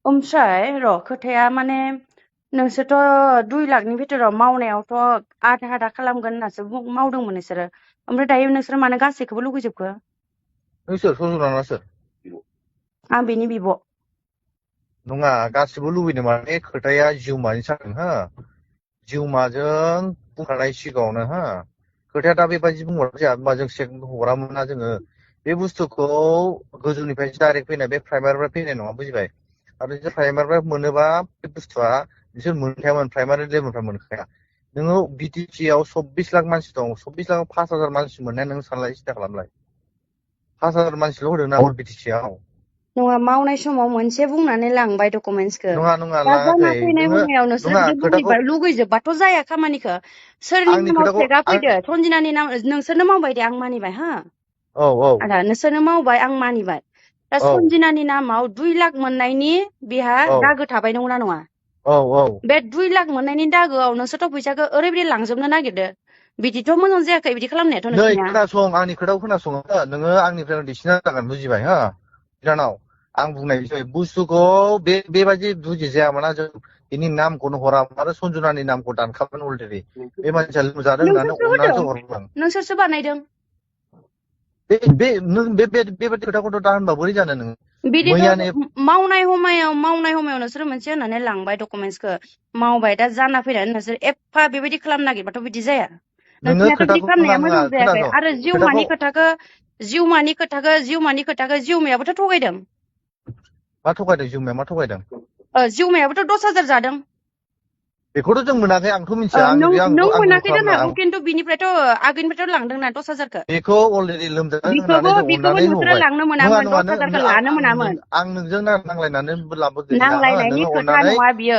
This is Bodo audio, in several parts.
ओमफ्राय र' खोथाया माने नोंसोरथ' 2 लाखनि भितराव मावनायावथ' आधा आधा खालामगोन होननासो मावदोंमोन नोंसोरो ओमफ्राय दायो नोंसोर मानो गासैखौबो लुगैजोबखो सोर सजनाना सोर आं बेनि बिब' नङा गासिबो लुबैनो माने खोथाया जिउमानि सागोन हो जिउमाजों बुंखानाय सिगाङावनो हो खोथाया दा बेबायदि बुंहरबाय जाया होमबा जों सेक हरामोन ना जोङो बे बुस्थुखौ गोजौनिफ्राय डाइरेक्ट फैनाय बे प्राइमारिफ्राय फैनाय नङा बुजिबाय आरो नोंसोर प्राइमारिफ्राय मोनोबा बे बुस्थुआ नोंसोर मोनखायामोन प्राइमारि लेभेलनिफ्राय मोनखाया नोङो बिटिसि आव 24 लाख मानसि दं 24 लाख 5,000 मानसि मोननाय नों सानलाय सिन्था खालामलाय 5,000 मानसिल' होदों ना बिटिसि आव नङा मावनाय समाव मोनसे बुंनानै लांबाय डकुमेन्टसखौ नङा नङा दा जाना लाङाखै फैनाय नोङो समायाव नोंसोरो नङा बिदि खोथाखौ लुगैजोबबाथ' जाया खामानिखौ सोरनि आंनि नामाव खोथाखौ चेकआ फैदो सन्जिनानि नाम नोंसोरनो मावबाय दे आं मानिबाय हा औ औ आदा नोंसोरनो मावबाय आं मानिबाय दा औ सन्जिनानि नामाव 2 लाख मोननायनि बेहा औ दागो थाबाय नंगौना नङा औ औ बे 2 लाख मोननायनि दागोआव नोंसोरथ' फैसाखौ ओरैबायदि लांजोबनो नागिरदो बिदिथ' मोजां जायाखै बिदि खालामनायाथ' नै नोंसिनिया खोनासं आंनि खोथाखौ खोनासं नोङो आंनिफ्राय दिसिना जागोन बुजिबाय हो बिनानाव आं बुंनाय बिसय बुस्थुखौ बेबायदि बुजिजायामोना जों बिनि नामखौनो हरामोन आरो सन्जुनानि नामखौ दानखाबाय अलरेडि बे मानसिया लोमजादों होननानै नोंसोरसो अननानैसो होदों हरदों नोंसोरसो बानायदों नों बेबायदि खोथाखौथ' दा होनबा बोरै जानो नोङो बिदिथ' मैयानो मावनाय समायाव नोंसोर मोनसे होननानै लांबाय डकुमेन्टसखौ मावबाय दा जाना फैनानै नोंसोर एफा बेबायदि खालामनो नागिरबाथ' बिदि जाया नोङो नोंसिनियाथ' बिदि खोथाखौ नङा खालामनाया नङा मोजां जायाखै खोनासं आरो खोथाखौ जिउमानि खोथाखौ जिउमायाबोथ' थगायदों मा थगायदों जिउमाया मा थगायदों जिउमायाबोथ' 10,000 जादों बेखौथ' जों मोनाखै आंथ' मिथिया नों आंबो मोनाखै जानो खालामनो हागौ खिन्थु बिनिफ्रायथ' आगोलनिफ्रायथ' लांदोंना 10,000खौ बेखौ अलरेडि लोमजादों बिखौबो होननानै जों बिखौबो अननानै नोंसोरो होबाय लांनो नङा मोनामोन नङा 10,000खौ लानो मोनामोन आं नोंजों नांलायनानै लाबोगोन ना नांलायनायनि नोङो खोथा नङा बियो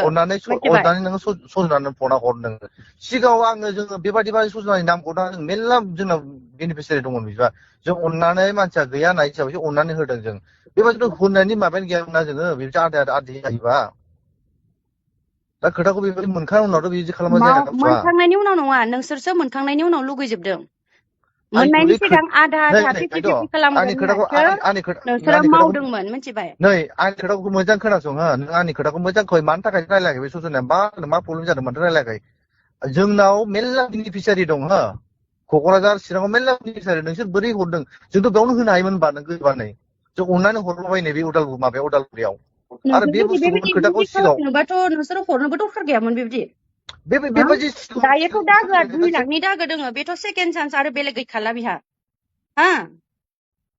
मिथिबाय अननानै नोङो सजनानै फना हर नोङो सिगाङाव जोङो बेबायदि सजनानि नामखौ दा जों मेरला जोंनाव बेनिफिसियारि दंमोन बिदिबा जों अननानै मानसिया गैया होननाय हिसाबैसो अननानै होदों जों बेबायदिथ' होनायनि माबायानो गैयामोन ना जोङो बेबायदि आदाय जायोबा दा खोथाखौ बेबायदि मोनखांनायनि उनावथ' बिदि खालामबा जाया ना बुस्थुआ मोनखांनायनि उनाव नङा नोंसोरसो मोनखांनायनि उनाव लुगैजोबदों मोननायनि आंनिखौलै सिगां आधा नै आधा नै 50-50 बेनोथ' खालामगोन आंनि खोथाखौ होननासो नोंसोरो आंनि खोथाखौ मावदोंमोन मिथिबाय नै आंनि खोथाखौ मोजां खोनासं हो नों आंनि खोथाखौ मोजां खोनासं मानि थाखाय रायलायाखै बे सजनाया मा प्रब्लेम जादों माथो रायलायाखै जोंनाव मेरला बेनिफिसियारि दं हो क'क्राझार चिराङाव मेरला बेनिफिसियारि नोंसोर बोरै हरदों जोंथ' बेयावनो होनो हायोमोन होनबा नों गैबा नै जों अननानै हरलाबायनाय बे उदालगुरियाव आरो बे नोंसोर बुस्थुखौ खोथाखौ बेबायदि सिगाङाव खालामनोबाथ' नोंसोर हरनोबो दरखार गैयामोन बेबायदि बेबायदि दायोथ' दागोआ 2 लाखनि दागो दोङो बेथ' सेकेन्ड चान्स आरो बेलेग गैखाला बिहा हा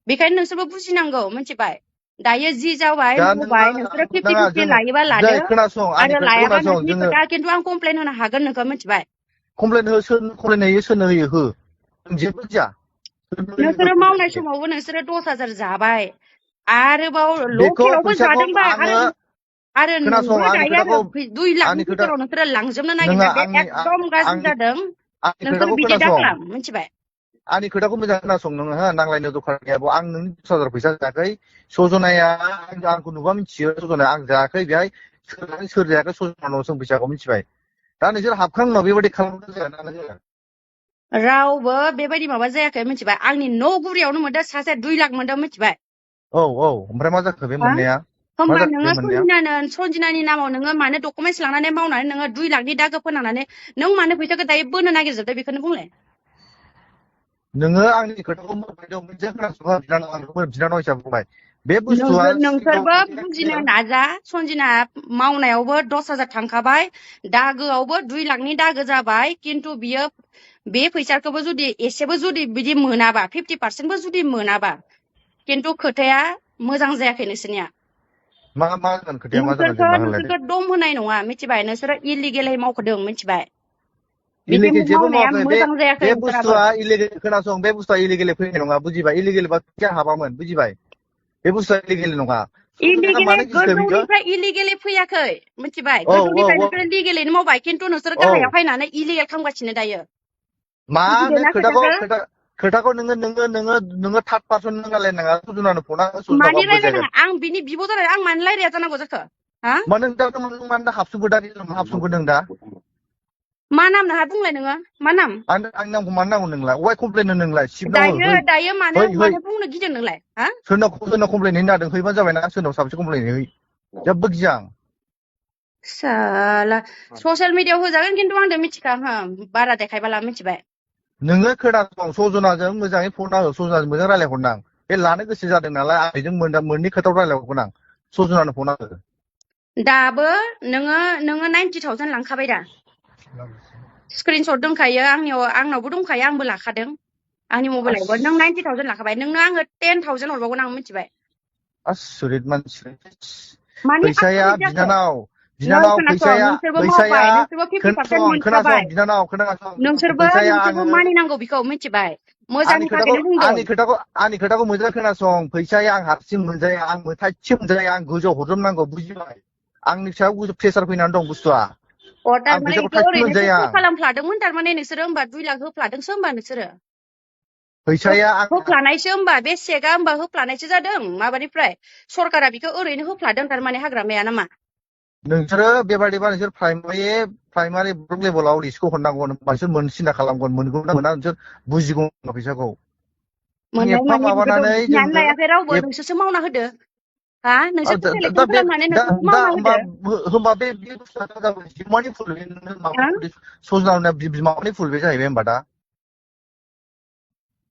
बेखायनो नोंसोरबो बुजिनांगौ मिथिबाय दायो जि जाबाय दा मावबाय नोंसोरो नङा 50-50 जोङो लायोबा नै लादो खोनासं आंनि आरो खोथाखौ लायाबा खोनासं नोंसिनि जोङो खोथा खिन्थु आं कमप्लेन होनो हागोन नोंखौ मिथिबाय कमप्लेन होयो सोरनो होयो हो जेबो जाया नोंसोरो मावनाय समावबो नोंसोरो 10,000 जाबाय आरोबाव बेखौ लकेलावबो फैसाखौ जादोंबा आरो खोनासं नोंबो आंनि दायो खोथाखौ आरो 2 लाखनि आंनि खोथा भितराव नोंसोरो लांजोबनो नोङा नागिरनाया बे आंनि एकदम गाज्रि आंनि जादों आंनि नोंसोर खोथाखौ बिदि दा खोनासं खालाम मिथिबाय आंनि खोथाखौ मोजां खोनासं नोङो हो नांलायनो दरखार गैया आं नोंनि 10,000 फैसा जायाखै सजनाया आंखौ नुबा मिथियो सजनाया आं जायाखै बेहाय सोर जायाखै सजनानाव जों फैसाखौ मिथिबाय दा नोंसोर हाबखांनायनि उनाव बेबायदि खालामनो जाया रावबो बेबायदि माबा जायाखै मिथिबाय आंनि न' गुरियावनो मोनदों सासे 2 लाख मोनदों मिथिबाय औ ओमफ्राय मा जाखो बे मोननाया मा होमबा जाखो बे नोङो मोननाया सन्जिनानि नामाव नोङो मानो डकुमेन्टस लांनानै मावनानै नोङो 2 लाखनि दागो फोनांनानै नों मानो फैसाखौ दायो बोनो नागिरजोबदों बेखौनो बुंलाय नोङो आंनि खोथाखौ मोजां खोनासं बिनानाव हिसाबै बुंबाय बे बुस्थुआ नोंसोरबो बुजिनो नाजा सन्जिना मावनायावबो 10,000 थांखाबाय दागोआवबो 2 लाखनि दागो जाबाय खिन्थु बियो बे फैसाखौबो जुदि एसेबो जुदि बिदि मोनाबा 50%बो जुदि मोनाबा खिन्थु खोथाया मोजां जायाखै नोंसोरनिया मा जागोन खोथाया मा जागोन जेनेबा होनलायदो नोंसोरखौ दम होनाय नङा मिथिबाय नोंसोरो इलिगेलै मावखदों मिथिबाय बिदि इलिगेल जेबो मावनाया मावाखै मोजां जायाखै बे नोंसोराबो बुस्थुआ इलिगेल खोनासं बे बुस्थुआ इलिगेल फैनाय नङा बुजिबाय इलिगेल बा हाबामोन बुजिबाय बे बुस्थुआ इलिगेल नङा इलिगेलै मानो गिखो बियो गोजौनिफ्राय इलिगेलै फैयाखै मिथिबाय औ गोजौनिफ्राय औ नोंसोरो लिगेलैनो मावबाय खिन्थु नोंसोर औ गाहायाव फैनानै इलिगेल खालामगासिनो दायो मा नों बुजिदोंना खोथाखौ खोथाखौ नोङो थार्द पार्सन नों रायलायनाङा सुजुनानो फना सुजुनाबा मानि बुजायगोन रायलायनाङा आं बिनि बिब' जानानै आं मानो रायलाया जानांगौ जाखो हा मानो दा हाबसुंगोन दा मा नाम नोंहा बुंलाय नोङो मा नाम आंनि नामखौ मानो नांगौ नोंलाय अवाय कमप्लेन नोंलाय सिबनाव दायो मानो गिदों नोंलाय हा सोरनाव कमप्लेन हैनो नागिरदों हैबानो जाबायना सोरनाव साबसे कमप्लेन है जेबो गिया आं साला ससियेल मिडियायाव होजागोन खिन्थु आं मिथिखा हो बारा देखायबाला मिथिबाय नोङो खोनासं सजनाजों मोजाङै फन हो सजनाजों मोजां रायलायहरनां बे लानो गोसो जादों नालाय आंजों मोननै खोथायाव रायलायहरगोन आं सजनानो फन हो दाबो नोङो 90,000 लांखाबाय दा स्क्रिनशट दंखायो आंनावबो दंखायो आंबो लाखादों आंनि मबाइलावबो नों 90,000 लाखाबाय नोंनो आङो 10,000 हरबावगोन आं मिथिबाय आसुरित मानसि माने फैसाया आसरित जाखो बिनानाव खोनासं फैसाया नोंसोरबो मावबाय नोंसोरबो 50% मोनखाबाय बिनानाव खोनासं नोंसोरबो फैसाया नोंसोरबो आङो मानिनांगौ बेखौ मिथिबाय मोजांनि थाखायनो बुंदों आंनि खोथाखौ मोजां खोनासं फैसाया आं हारसिं मोनजाया आं थाइसे मोनजाया आं गोजौआव हरजोबनांगौ बुजिबाय आंनि सायाव गोजौ प्रेसार फैनानै दं बुस्थुआ आं थारमाने फैसाखौ बेखौ थाइसे ओरैनोसो मोनजाया खालामफ्लादोंमोन थारमाने नोंसोरो होमबा 2 लाख होफ्लादोंसो होमबा नोंसोरो फैसाया आं होफ्लानायसो होमबा बे चेकआ होमबा होफ्लानायसो जादों माबानिफ्राय सरकारा बेखौ ओरैनो होफ्लादों थारमाने हाग्रामाया नामा नोंसोरो बेबादिबा नोंसोर प्राइमारि ब्लक लेभेलाव लिस्टखौ हरनांगोन नोंसोर सिन्था खालामगोन मोनगौ ना मोना नोंसोर बुजिगौ फैसाखौ मोननाय एफा मोननै बेखौथ' माबानानै बुजिनानै लायाखै रावबो नोंसोरसो मावना होदो हा नोंसोरसो सेलेक्सन खालामनानै नोंसोरसो मावना होदो होमबा बे बुस्थुआ जाबाय बिमानि फुल सजनावना बिमानि फुल बे जाहैबाय होमबा दा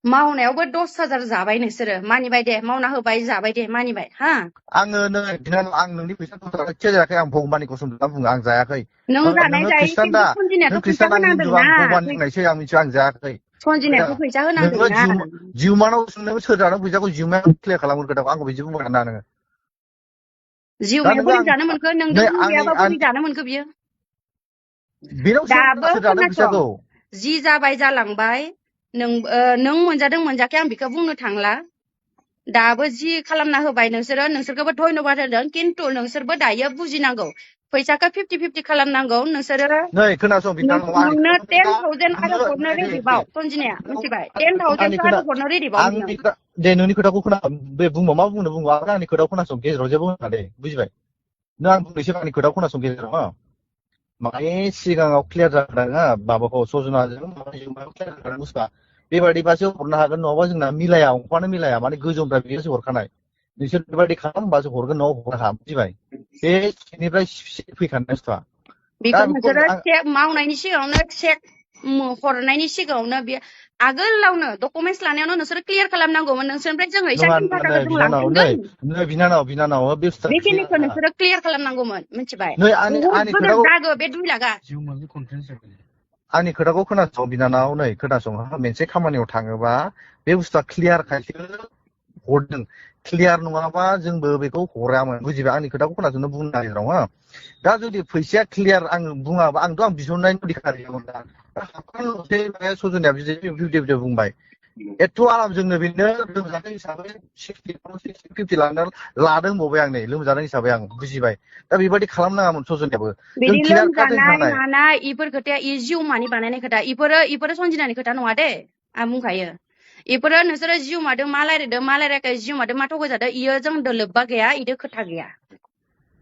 मावनायावबो 10,000 जाबाय नोंसोरो मानिबाय दे मावना होबाय जाबाय दे मानिबाय हा आङो नै बिनानाव आं नोंनि फैसाखौ जायाखै आं भगबाननि कसम होनना बुङो आं जायाखै नों जानाय नोङो जायै खृष्टान खिन्थु दा सन्जिनायाथ' नों फैसा खृष्टान आं हिन्दु आं होनांदोंना भगबान होननायसै आं मिथिया आं जायाखै सन्जिनायाथ' फैसा नोङो होनांदोंना जिउमानाव नोङो सोर जानो फैसाखौ जिउमाया क्लियार खालामगोन खोथाखौ आंखौ बिदि बुंबाय ना नोङो दा जिउमाया नोङो बोरै आं जानो मोनखो नोंदों नै गैयाबा बोरै जानो मोनखो बियो बेनाव दाबो सोर जादों खोनासं फैसाखौ जि जाबाय जालांबाय नों मोनजादों मोनजायाखै आं बेखौ बुंनो थांला दाबो जि खालामना होबाय नोंसोरखौबो धन्यबाद होदों खिन्थु नोंसोरबो दायो बुजिनांगौ फैसाखौ 50-50 खालामनांगौ नोंसोरो नै खोनासं बिनानाव नोंनो 10,000 आरो हरनो रेडिबाव सन्जिनाया मिथिबाय 10,000 आरो हरनो रेडिबाव आंनि दे नोंनि खोथाखौ खोना बे बुंबा मा बुंनो बुंबा आंनि खोथाखौ खोनासं गेजेराव जेबो होना दे बुजिबाय नों आं बुंनोसै आंनि खोथाखौ खोनासं गेजेराव हा माने सिगाङाव क्लियार जाखादों हा माबाखौ सजनाजों क्लियार जाखादों बुस्थुआ बेबादिबासो हरनो हागोन नङाबा जोंना मिलाया अंकआनो मिलाया माने गोजौनिफ्राय बियोसो हरखानाय नोंसोर बेबायदि खालाम होमबासो हरगोन न'आव हरा बुजिबाय बे सिनिफ्राय फैखानाय बुस्थुआ बेखौ नोंसोरो चेक मावनायनि सिगाङावनो चेक हरनायनि सिगाङावनो बे आगोलावनो डकुमेन्टस लानायावनो नोंसोरो क्लियार खालामनांगौमोन नोंसोरनिफ्राय जोङो इसांखिनि थाखाखौ जों लांफिनगोन बिनानाव बे बुस्थुआ बेखिनिखौ नोंसोरो क्लियार खालामनांगौमोन मिथिबाय नै बहुत आंनि गिदिर खोथाखौ दागो बे 2 लाखआ आंनि खोथाखौ खोनासं बिनानाव नै खोनासं मोनसे खामानियाव थाङोबा बे बुस्थुआ क्लियार खायसो हरदों क्लियार नङाबा जोंबो बेखौ हरामोन बुजिबाय आंनि खोथाखौ खोनासंनो बुंनो नागिरदों हा दा जुदि फैसाया क्लियार आं बुङाबा आंथ' आं बिहरनायनि अधिकार गैयामोन दा सजनाया बिदि बुंबाय एथ' आराम जोंनो बेनो लोमजादों हिसाबै 50 लादों होनबावबाय आं नै लोमजादों हिसाबै आं बुजिबाय दा बेबायदि खालामनाङामोन सजनायाबो जों बिदि क्लियार काट लोमजानाय होखानाय मानाय इफोर खोथाया जिउमानि बानायनाय खोथा इफोरो सन्जिनानि खोथा नङा दे आं बुंखायो इफोरो नोंसोरो जिउमादों मा रायलायदों मा रायलायाखै जिउमादों मा थगायजादों इयो जोंदो लोब्बा गैया इदो खोथा गैया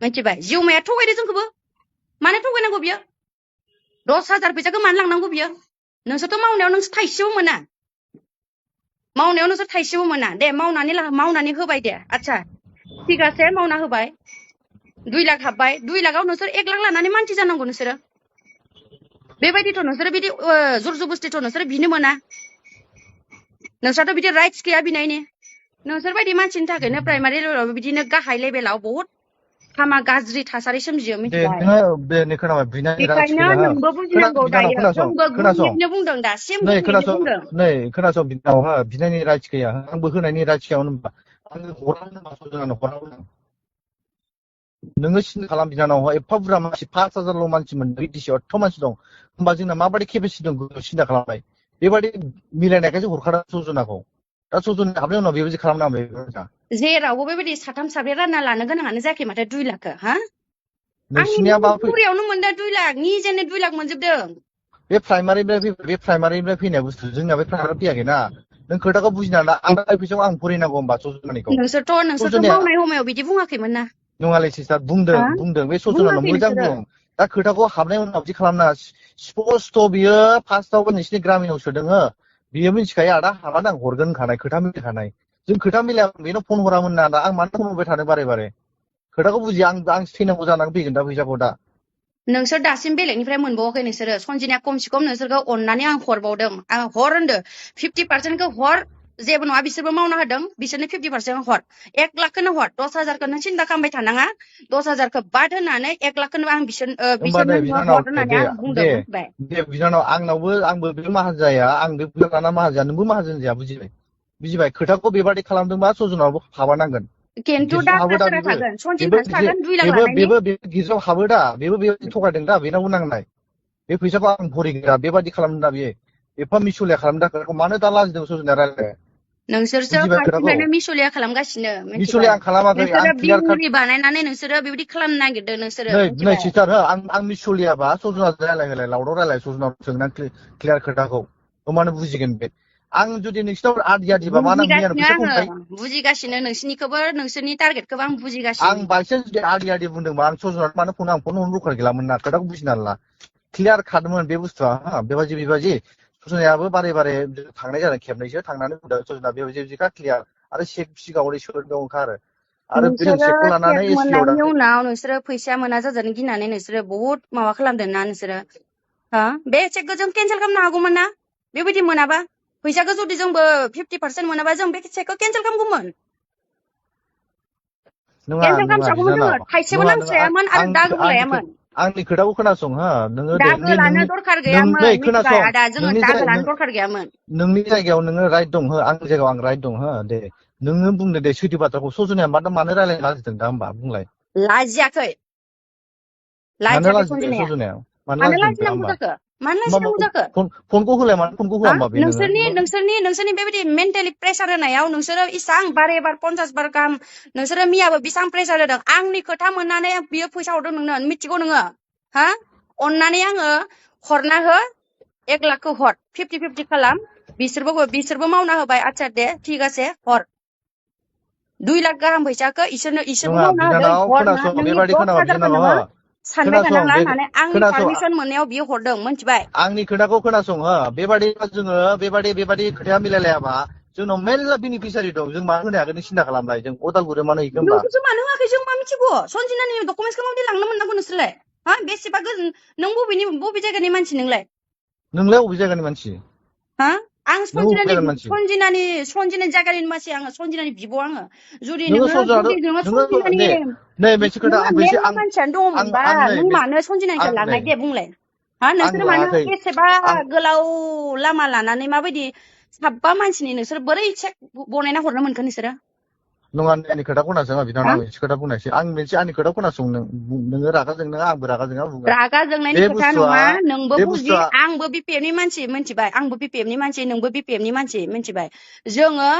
मिथिबाय जिउमाया थगायदो जोंखौबो मानो थगायनांगौ बियो 10,000 फैसाखौ मानो लांनांगौ बियो नोंसोरथ' मावनायाव नोंसोर थाइसेबो मोना दे मावनानै होबाय दे आच्छा थिगासे मावना होबाय 2 लाख हाबबाय 2 लाखआव नोंसोर 1 लाख लानानै मानसि जानांगौ नोंसोरो बेबायदिथ' नोंसोरो बिदि जर जबस्तिथ' नोंसोरो बिनो मोना नोंस्राथ' बिदि राइट्स गैया बिनायनि नोंसोर बायदि मानसिनि थाखायनो प्राइमारि लेभेलाव बिदिनो गाहाय लेभेलाव बहुत हामा गाज्रि थासारि सोमजियो मिथिबाय खोनाबाय बिनानि राइट्स बेखायनो गैया हा नोंबो बुजिनांगौ बिनानाव दायो खोनासं जोंबो गुबुननिनो बुंदों दासिम गुबुननिनो बुंदों नै खोनासं बिनानाव हा बिनायनि राइट्स गैया आंबो होनायनि राइट्स गैयामोन होनबा आङो हरामोन होनबा सजनानो हरामोन आं नोङो सिन्था खालाम बिनानाव एफा बुरजा मानसि 5,000ल' मानसि मोनदों बिटिसिआव एथ' मानसि दं होमबा जोंना माबायदि केपेसिटि दं सिन्था खालामबाय बेबायदि मिलायनायखायसो हरखादों सजनाखौ दा सजना हाबनायनि उनाव बेबायदि खालामनांगौ जेरावबो बेबायदि 3 साब्रै रानना लानो गोनाङानो जायाखै माथो 2 लाखखौ हा आंनि नोंसिनिया मा बुरियावनो मोनदों 2 लाख निजेनो 2 लाख मोनजोबदों बे प्राइमारिनिफ्राय फैनाय बुस्थु जोंना बे प्राइमारि फैयाखैना नों खोथाखौ बुजिना ला आं फैसाखौ आं फरायनांगौ होमबा सजनानिखौ नोंसोरथ' मावनाय समायाव बिदि बुङाखैमोन ना नङालै सिस्टार बुंदों बे सजनानाव बुङाखै मोजां नोंसोरो बुं दा खोथाखौ हाबनाय उनाव बिदि खालामनाङा स्पस्ट' बियो फार्स्टआवबो नोंसिनि गामियाव सोदों हो बियो मिथिखायो आदा हाबानो आं हरगोन होनखानाय खोथा मिलायखानाय जों खोथा मिलाया बेनो फन हरामोन ना आं मानो फन हरबाय थानो बारे बारे खोथाखौ बुजि आं थैनांगौ जानानै फैगोन दा फैसाखौ दा नोंसोर दासिम बेलेगनिफ्राय मोनबावाखै नोंसोरो सनजिनाया खमसे खम नोंसोरखौ अननानै आं हरबावदों आं हर होनदो 50%खौ हर जेबो नङा बिसोरबो मावना होदों बिसोरनो 50% हर 1 लाखखौनो हर 10,000खौ नों सिन्था खालामबाय थानाङा 10,000खौ बाद होनानै 1 लाखखौनो आं होमबा नै बिसोरनो नोङो बिनानाव हर होननानै आं बुंदों दे मिथिबाय दे बिनानाव आंबो बे माहाजोन जाया आं बे फैसा लाना माहाजोन जाया नोंबो माहाजोन जाया बुजिबाय खोथाखौ बेबादि खालामदोंबा सजनावबो हाबा नांगोन खिन्थु गिर्जायाव हाबो दा दाग्राफोरा बेबो थागोन बेबो सनजिनासो थागोन 2 लाख लानायनि बेबो गिर्जायाव हाबो दा बेबो बेबायदि थगायदों दा बेनावबो नांनाय बे फैसाखौ आं भरिगोरा बेबादि खालामदों दा बेयो एफा मिसुलिया खालामदों खोथाखौ मानो दा लाजिदों सजना रायलाय नोंसोरसो बुजिबाय खोथाखौ फार्स्टनिफ्रायनो मिसलिया खालामगासिनो मिथिबाय मिसुलिया आं खालामाखै नोंसोरो आं क्लियार काट बिहुरि बानायनानै नोंसोरो बेबायदि खालामनो नागिरदों नोंसोरो नै मिथिबाय सिस्टार हो आं मिसुलियाबा सजना रायलाय लावदाव रायलाय सजना सोंना क्लियार खोथाखौ होमबानो बुजिगोन बे आं जुदि नोंसिनाव आदि आदिबा मा नां मैयानो फैसा बुजिगासिनो बुंबाय आङो बुजिगासिनो नोंसिनिखौबो नोंसोरनि टारगेटखौबो आं आं बुजिगासिनो बायसान्स जुदि आदि बुंदोंबा आं सजना मानो आं फन हरनो दरखार गैलामोन ना खोथाखौ बुजिना ला क्लियार खादोंमोन बे बुस्थुआ बेबायदि सजनायाबो बारे थांनाय जादों खेबनैसो थांनानै बुंदों सजना बेबायदिखा क्लियार आरो चेक सिगाङाव सोदोंखा आरो बे नोंसोरो चेकखौ लानानै चेक एसपि मोननायनि हरदाखै उनाव नोंसोरो फैसा मोना जाजानो गिनानै नोंसोरो बहुद माबा खालामदों ना नोंसोरो हा बे चेकखौ जों केन्सेल खालामनो हागौमोन ना बेबायदि मोनाबा फैसाखौ जुदि जोंबो 50% मोनाबा जों बे चेकखौ केन्सेल खालामगौमोन केन्सेल नङा खालामजागौमोन जोङो बिनानाव थाइसेबो नङा नांस्रायामोन आरो दागोबो लायामोन आंनि खोथाखौ खोनासं हो नोङो दे दागो लानो दरखार गैयामोन नै मिथिबाय खोनासं आदा जोङो दागो लानो दरखार गैयामोन नोंनि जायगायाव नोङो राइट दं हो आंनि जायगायाव आं राइट दं हो दे नोङो बुंदो दे सैथो बाथ्राखौ सजनाया मानो रायलायनो लाजिदों दा होमबा बुंलाय लाजियाखै मानो लाजियाखै लाजिदों सनजिनाया सजनाया मानो मानो लाजिदों दा लाजिनांगौ होमबा जाखो मानो लाजिनांगौ जाखो फनखौ होलाय मानो फनखौ होआ होमबा बे नोंसोरनि बेबायदि मेन्टेलि प्रेसार होनायाव नोंसोरो इसां बारे बार 50 बार गाहाम नोंसोरो मियाबो बेसेबां प्रेसार होदों आंनि खोथा मोननानै बियो फैसा हरदों नोंनो मिथिगौ नोङो हा अननानै आङो हरना हो 1 लाखखौ हर 50-50 खालाम बिसोरबो मावना होबाय आচ্ছা दे ठीक আছে हर 2 लाख गाहाम फैसाखौ इसोरबो नङा मावना होदों बिनानाव हर ना खोनासं नोंनि बेबादि खोनाबा 10,000खौ बिनानाव नोङो हो सानबाय खोनासं थानांला बे होननानै आंनि खोनासं पारमिसन मोननायाव बियो हरदों मिथिबाय आंनि खोथाखौ खोनासं हो बेबादि खोथाया मिलायलायाबा जोंनाव मेरला बेनिफिसियारि दं जों मानो होनो हागोन नों सिन्था खालामलाय जों अदालगुरियाव मानो हैखो होमबा नोंखौसो मानो होआखै जों मा मिथिगौ सनजिनानि डकुमेन्टसखौ माबायदि लांनो मोननांगौ नोंसोरलाय हा बेसेबा गोजोन नों बबे जायगानि मानसि नोंलाय नोंलाय अबे जायगानि मानसि हा आं नों अबे जायगानि मानसि सनजिनानि जायगानि मानसि आङो सनजिनानि बिब' आङो जुदि नोङो नोङो सजना सनजिनानि दे नै मोनसे खोथा नोङो आं मेरला मानसियानो आं दङमोनबा आं नै नों मानो सनजिनानिखौ आं नै लांनाय दे बुंलाय हा आं नोंसोर मानो लाङाखै एसेबा आं गोलाव लामा लानानै माबायदि साबा मानसिनि नोंसोर बोरै चेक बनायना हरनो मोनखो नोंसोरो नङा आंनि खोथा खोनासं बिनानाव हा आं मोनसे खोथा बुंनायसै आंनि खोथा खोनासं नोङो रागा जोंनो आंबो रागा जोंना बुङो रागा जोंनायनि बे खोथा बुस्थुआ नङा नोंबो बे बुजि बुस्थुआ आंबो बिपिएफनि मानसि मिथिबाय आंबो बिपिएफनि मानसि नोंबो बिपिएफनि मानसि मिथिबाय जोङो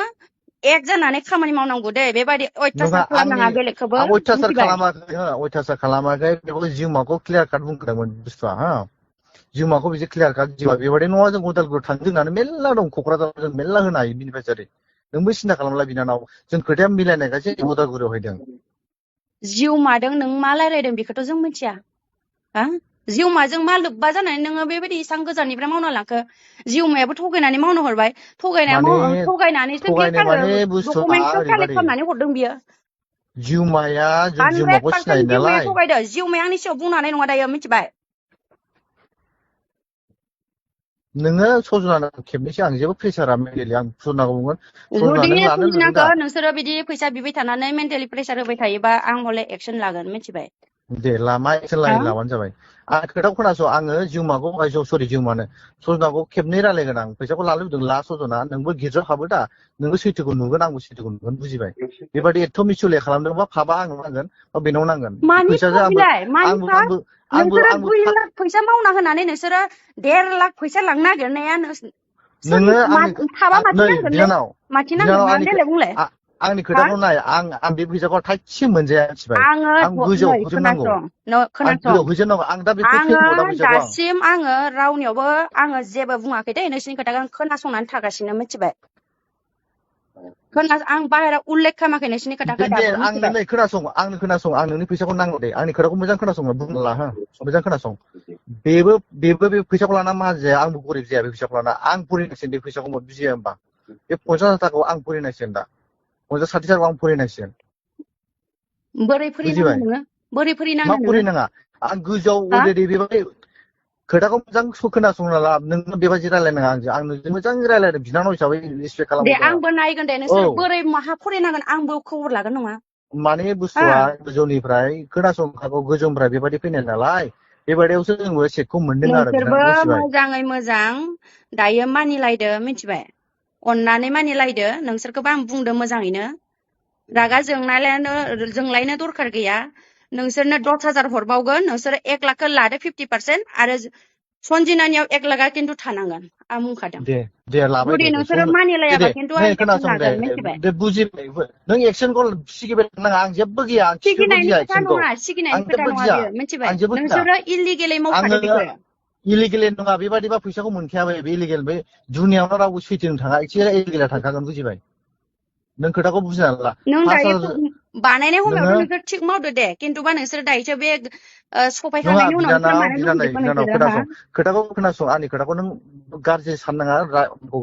एक जानानै खामानि मावनांगौ दे बेबायदि नङा अयथासार खालामनाङा बेलेगखौबो आं अयथासार मिथिबाय खालामाखै बेखौ जिउमाखौ क्लियार काट बुंखादोंमोन बुस्थुआ हा जिउमाखौ बिदि क्लियार काट जिउमा बेबायदि नङा जों उदालगुरियाव थांनो जोंनानो मेरला दं क'क्राझाराव जों मेरला होनो हायो बेनिफिसियारि नोंबो सिन्था खालामला बिनानाव जों खोथाया मिलायनायखायसो उदालगुरियाव हैदों जिउमादों नों मा रायलायदों बेखौथ' जों मिथिया हा जिउमाजों मा लोब्बा जानानै नोङो बेबायदि इसां गोजाननिफ्राय मावना लांखो जिउमायाबो थगायनानै मावनो हरबाय माने थगायनानैसो बे थगायनाय माने बुस्थुआ डकुमेन्टखौ कालेक्ट ओरैबादि खालामनानै हरदों बियो जिउमाया जों जिउमाखौ सिनायो 100% जिउमाया नालाय थगायदो जिउमाया आंनि सिगाङाव बुंनो हानाय नङा दायो मिथिबाय नोङो सजनानो खेबनैसो आं जेबो प्रेसारा मेन्टेलि आं सजनाखौ बुंगोन सजना जुदि नों लानो लुबैदों सनजिनाखौ दा नोंसोरो बिदि फैसा बिबाय थानानै मेन्टेलि प्रेसार होबाय थायोबा आं हले एक्सन लागोन मिथिबाय दे लामा एक्सन लाबानो जाबाय आं खोथाखौ खोनास' आङो जिउमाखौ जिउमानो सजनाखौ खेबनै रायलायगोन आं फैसाखौ लानो लुबैदों ला सजना नोंबो गिर्जायाव हाबो दा नोंबो सैथोखौ नुगोन आंबो सैथोखौ नुगोन बुजिबाय बेबादि एथ' मिसुले खालामदोंबा फाबा आंनाव नांगोन बा बेनाव नांगोन मानि फैसाजों फाब बिलाय मानि आंबो फाब आंबो आंबो नोंसोरो आंबो 2 लाख फैसा मावना होनानै नोंसोरो 1.5 लाख फैसा लांनो नागिरनाया नोङो आंनि थाबा माथि नै नांगोन ले बिनानाव माथि नांगोन बिनानाव मा देलाय बुंलाय आंनि हा खोथाखौ नाय आं बे फैसाखौ थाइसे मोनजाया मिथिबाय आं आङो गोजौआव नै होजोबनांगौ आं खोनासं गोजौआव होजोबनांगौ आं दा बेखौ आङो फैगौ दा फैसाखौ आं दासिम आङो रावनियावबो आङो जेबो बुङाखै दे नोंसिनि खोथाखौ आं खोनासंनानै थागासिनो मिथिबाय आं बाहेराव उल्लेख खालामाखै नोंसिनि खोथाखौ दे दाबो आंनो मिथिबाय नै खोनासं आं नोंनि फैसाखौ नांगौ दे आंनि खोथाखौ मोजां खोनासं बुंनो ला हो मोजां खोनासं बेबो बे फैसाखौ लाना मा जाया आंबो गरिब जाया बे फैसाखौ लाना आं फरायनांसिगोन बे फैसाखौ बुजिया होमबा बे 50,000 थाखाखौ आं फरायनांसिगोन दा 50-60 थाखाखौ आं फरायनांसिगोन बोरै फोरिनाङो बुजिबाय नोङो बोरै मा फोरिनाङो नोङो फोरिनाङा आं गोजौआव हा अलरेडि बेबायदि खोथाखौ मोजां खोनासंना ला नोङो बेबायदि रायलायनाङा आं नोंजों मोजां रायलायदों बिनानाव हिसाबै रिसपेक्ट दे खालामहरदों आंबो नायगोन दे आं नोंसोर औ बोरै माहा फरायनांगोन आंबो खबर लागोन नङा माने हा बुस्थुआ गोजौनिफ्राय खोनासंखागौ गोजौनिफ्राय बेबायदि फैनाय नालाय बेबायदियावसो जोंबो सेटखौ मोनदों आरो नोंसोरबो बिनानाव बुजिबाय मोजाङै मोजां दायो मानिलायदो मिथिबाय अननानै मानिलायदो नोंसोरखौबो आं बुंदों मोजाङैनो रागा जोंलायनो दरखार गैया नोंसोरनो 10,000 हरबावगोन नोंसोरो 1 लाखखौ लादो 50% आरो सन्जिनानियाव 1 लाखा खिन्थु थानांगोन आं बुंखादों दे लाबाय जुदि दे नोंसोरो मानिलायाबा खिन्थु नै आं एक्सन खोनासं लागोन मिथिबाय दे बुजिबाय नों एक्सनखौ सिगिबाय नाङा आं जेबो गिया आं खिखोबो सिगिनायनि गिया खोथा एक्सनखौ नङा आं सिगिनायनि खोथा जेबो नङा गिया बेयो मिथिबाय आं जेबो गिया नोंसोरो इलिगेलै मावखादो आङो बेखौ इलिगेल नङा बेबादिबा फैसाखौ मोनखाया बे इलिगेल बे दुनियावनो रावबो सैथोजों थाङा एसे इलिगेला थांखागोन बुजिबाय नों खोथाखौ बुजिना ला नों दायो 5,000 बानायनाय नोङो समायावथ' नोंसोर थिग मावदो दे खिन्थुबा नोंसोर दायोसो बे नङा सफायखांनायनि उनाव नोंसोर मानो लुबैजोबखो बिनानाव नोंसोरो हा खोनासं खोथाखौ आंनि खोथाखौ नों गाज्रि साननाङा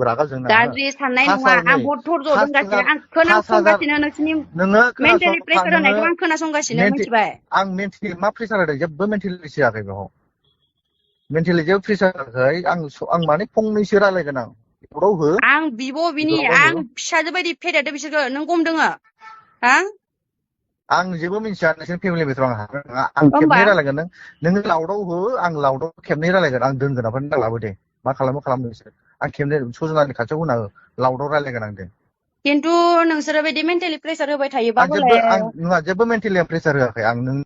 रागा जोंनाङा हो गाज्रि साननाय नङा 5,000 आं नै बहुत धर्ज 5,000 दंगासिनो आं 5,000 खोनासंगासिनो नोंसोरनि नोङो मेन्टेलि खोनासं प्रेसार नोङो होनायखौ आं खोनासंगासिनो मिथिबाय आं मेन्टेलि मा प्रेसार होदों जेबो मेन्टेलि जायाखै बेयाव मेन्टेलि जेबो प्रेसार होआखै आं माने फंनैसो रायलायगोन आं बेफोराव हो आं बिब' बिनि बेफोराव आं हो फिसाजो बायदि फेदेरदो बिसोरखौ नों गम दोङो हा आं जेबो मिन्थिया नोंसोर फेमिलि मेटाराव आं हाबनो नङा आं होमबा खेबनै रायलायगोन नोङो लाउदाव हो आं लाउदाव खेबनै रायलायगोन आं दोनगोन ओमफ्राय नों लाबो दे मा खालामो नोंसोर आं खेबनै सजनानि खाथियाव होना हो लाउदाव रायलायगोन आं दे खिन्थु नोंसोरो बिदि मेन्टेलि प्रेसार होबाय थायोबा आं हले जेबो मेन्टेलि प्रेसार होआखै आं नों